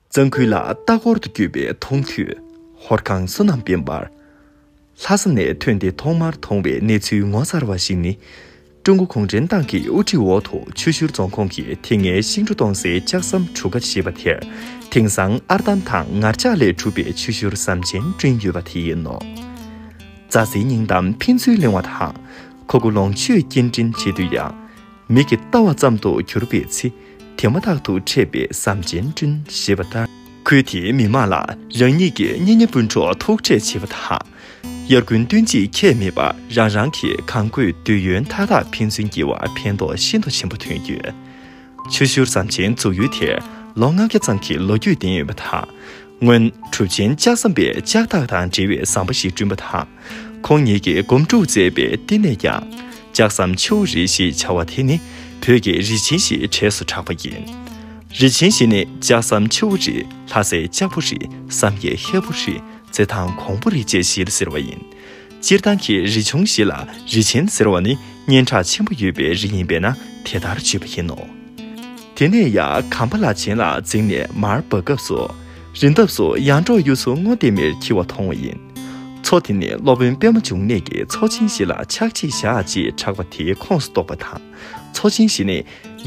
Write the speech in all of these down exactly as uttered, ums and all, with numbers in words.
གཙང་ཁུལ་ལ་ལྟ་སྐོར་དུ་བསྐྱོད་པའི་མཐོང་ཐོས། ཧོར་ཁང་བསོད་ནམས་དཔལ་འབར། ལྷ་ས་ནས་ཐོན་ཏེ་ཐོག་མར་མཐོང་བའི་གནས་ཚུལ་ངོ་མཚར་བ་ཞིག་ནི། ཀྲུང་གོ་གུང་ཁྲན་ཏང་གི་དབུ་ཁྲིད་འོག་ཏུ་ཆུ་ཤུར་རྫོང་ཁོངས་ཀྱི་དེ་སྔའི་ཤིང་འབྲུ་གཏོང་སའི་ལྕགས་ཟམ་གྲུ་ཁ་ཞེས་པ་དེར། དེང་སང་ཨར་འདམ་དང་ངར་ལྕགས་ལས་གྲུབ་པའི་ཆུ་ཤུར་ཟམ་ཆེན་བསྐྲུན་ཡོད་པ་དེ་ཡིན་ནོ། རྫ་རྩེའི་སྙིང་གཏམ་ཕན་ཚུན་གླེང་བ་དང་། མཁོ་དགུ་ལོངས་སྤྱོད་སྐྱེལ་འདྲེན་བྱེད་དུས་ཡང་། མིག་གིས་ལྟ་བར་ཙམ་དུ་གྱུར་པའི་ཚེ། དེ་མ་ཐག་ཏུ་འཕྲད་པའི་ཟམ་ཆེན་བསྐྲུན་ཞེས་པ་ལྟར། ཁུལ་དེའི་མི་དམངས་ལ་རང་ཉིད་ཀྱི་གཉེན་ཉེ་སྤུན་གྲོགས་ཐུག་འཕྲད་བྱེད་པ་དང་། དབྱར་དགུན་སྟོན་དཔྱིད་ཁྱད་མེད་པར་རང་རང་གི་གང་དགོས་འདོད་ཡོན་མཐའ་དག་ཕན་ཚུན་བསྐྱེལ་བར་ཕན་ཐོགས་ཤིན་ཏུ་ཆེན་པོ་ཐོན་ཡོད། ཆུ་ཤུར་ཟམ་ཆེན་འཛུགས་ཡུལ་དེར་ལོ་ལྔ་བརྒྱ་ཙམ་གྱི་ལོ་རྒྱུས་ལྡན་ཡོད་པ་དང་། སྔོན་གྲུབ་ཆེན་ལྕགས་ཟམ་པས་ལྕགས་ཐག་དང་འབྲེལ་བའི་ཟམ་པ་ཞིག་བསྐྲུན་པ་དང་། ཁོང་ཉིད་ཀྱིས་སྒོམ་སྒྲུབ་མཛད་པའི་བསྟི་གནས་ཀྱང་། ལྕགས་ཟམ་ཆུ་བོ་རི་ཞེས་བྱ་བ་དེ་ནི་བོད་ཀྱི་རི་ཆེན་ཞེས་གྲས་སུ་གྲགས་པ་ཡིན། རི་ཆེན་བཞི་ནི་ལྕགས་ཟམ་ཆུ་བོ་རི། ལྷ་སའི་ལྕགས་པོ་རི། བསམ་ཡས་ཧས་པོ་རི། རྩེད་ཐང་གོང་པོ་རི་བཅས་བཞི་ལ་ཟེར་བ་ཡིན། སྤྱིར་བཏང་གི་རི་ཆུང་བཞི་ལ་རི་ཆེན་ཟེར་བ་ནི་སྙན་གྲགས་ཆེན་པོ་ཡོད་པའི་རི་ཡིན་པས་ན་དེ་ལྟར་བརྗོད་པ་ཡིན་ནོ། དེ་ནས་ཡར་གམ་པ་ལ་ཆེན་ལ་འཛེགས་ནས་མར་འབབ་སྐབས་སུ། རི་འདབས་སུ་ཡར་འབྲོག་གཡུ་མཚོ་སྔོ་ལྡེམ་མེར་འཁྱིལ་བ་མཐོང་བ་ཡིན། མཚོ་དེ་ནི་སློབ་དཔོན་པདྨ་འབྱུང་གནས་ཀྱིས་མཚོ་ཆེན་བཞི་ལ་ཕྱག་ཕྱིད་བཞག་ཅེས་གྲགས་པ་དེའི་ཁོངས་སུ་གཏོགས་པ་དང་། མཚོ་ཆེན་བཞི་ནི་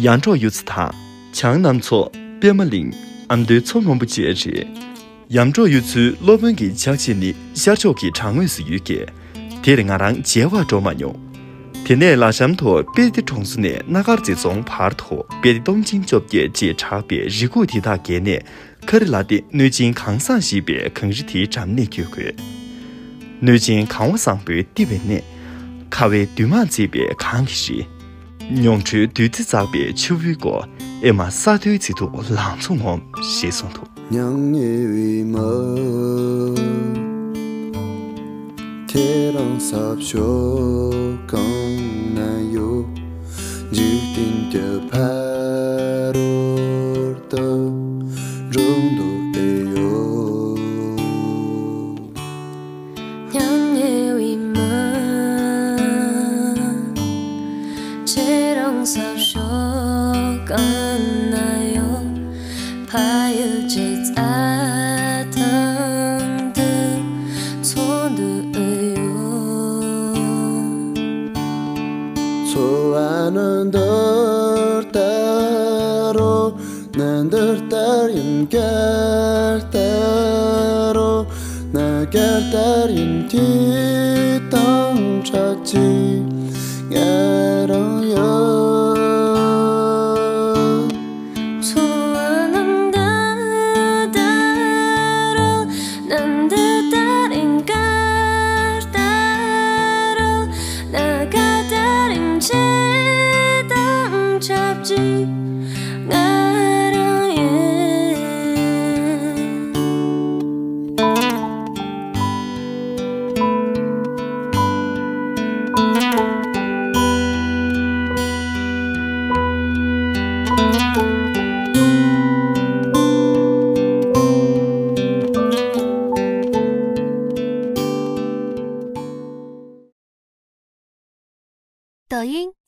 ཡར་འབྲོག་གཡུ་མཚོ་དང་། བྱང་གནམ་མཚོ། པདྨ་གླིང་། ཨ་མདོའི་མཚོ་སྔོན་པོ་བཅས་རེད། ཡར་འབྲོག་གཡུ་མཚོའི་སློབ་དཔོན་གྱི་ཕྱག་ཕྱིད་ནི་ཤར་ཕྱོགས་ཀྱི་བྲག་ངོས་སུ་ཡོད་ཀྱི། དེར་ང་རང་མཇལ་བར་འགྲོ་མ་མྱོང་། དེ་ནས་ལ་གཤམ་དུ་དཔལ་ལྡེ་གྲོང་ཚོ་ནས་སྣ་དཀར་མཛེས་ལྗོངས་བར་དུ་དཔལ་ལྡེ་སྟོབས་ཆེན་བཅོ་བརྒྱད་ཅེས་གྲགས་པའི་རི་ཁུག་དེ་དག་བརྒལ་ནས། ཁ་རི་ལ་ལྡེ་གནོད་སྦྱིན་གང་བཟང་ཞེས་པའི་གངས་རི་དེའི་འགྲམ་ནས་བསྐྱོད་དགོས། གནོད་སྦྱིན་གང་བ་བཟང་པོའི་ལྟེ་བའི་གནས། ཁ་བའི་བདུད་དམག་མཛེས་པའི་གངས་ཀྱི་རི། མྱོང་གྲོལ་བདུད་རྩི་འཛག་པའི་ཆུ་བོའི་མགོ། ཨེ་མ་ས་རྡོའི་རྩེ་ཐུག་ལང་ཚོ་ངོམ་ཞེས་གསུངས་འདུག། མྱ་ངན་བའི་མི། ཁྱེད་རང་ས་ཕྱོགས་གང་ན་ཡོད། འཇིག་རྟེན་གྱི་ཕ་རོལ་ཏུ་འགྲོ་འདོད་དེ་ཡོད། མྱ་ངན་བའི་མི། ཁྱེད་རང་ས་ཕྱོགས་གང་ན་ཡོད། ཕ་ཡུལ་གྱི་རྩྭ་ཐང་དུ་འཚོ་འདོད་ཡོད། འཚོ་བ་ནི་འདི་ལྟར་རོ། ནི་འདི་ལྟར་ཡིན་ག་ལྟར་རོ། ནི་ག་ལྟར་ཡིན་དེ་དང་འཕྲད་ཅིག་ང་རང་ཡོད། འཚོ་བ་ནི་འདི་ལྟར་རོ། ནི་འདི་ལྟར་ཡིན་ག་ལྟར་རོ། ནི་ག་ལྟར་ཡིན་ཁྱེད་དང་འཕྲད་ཅིག་ང་རང་ཡིན།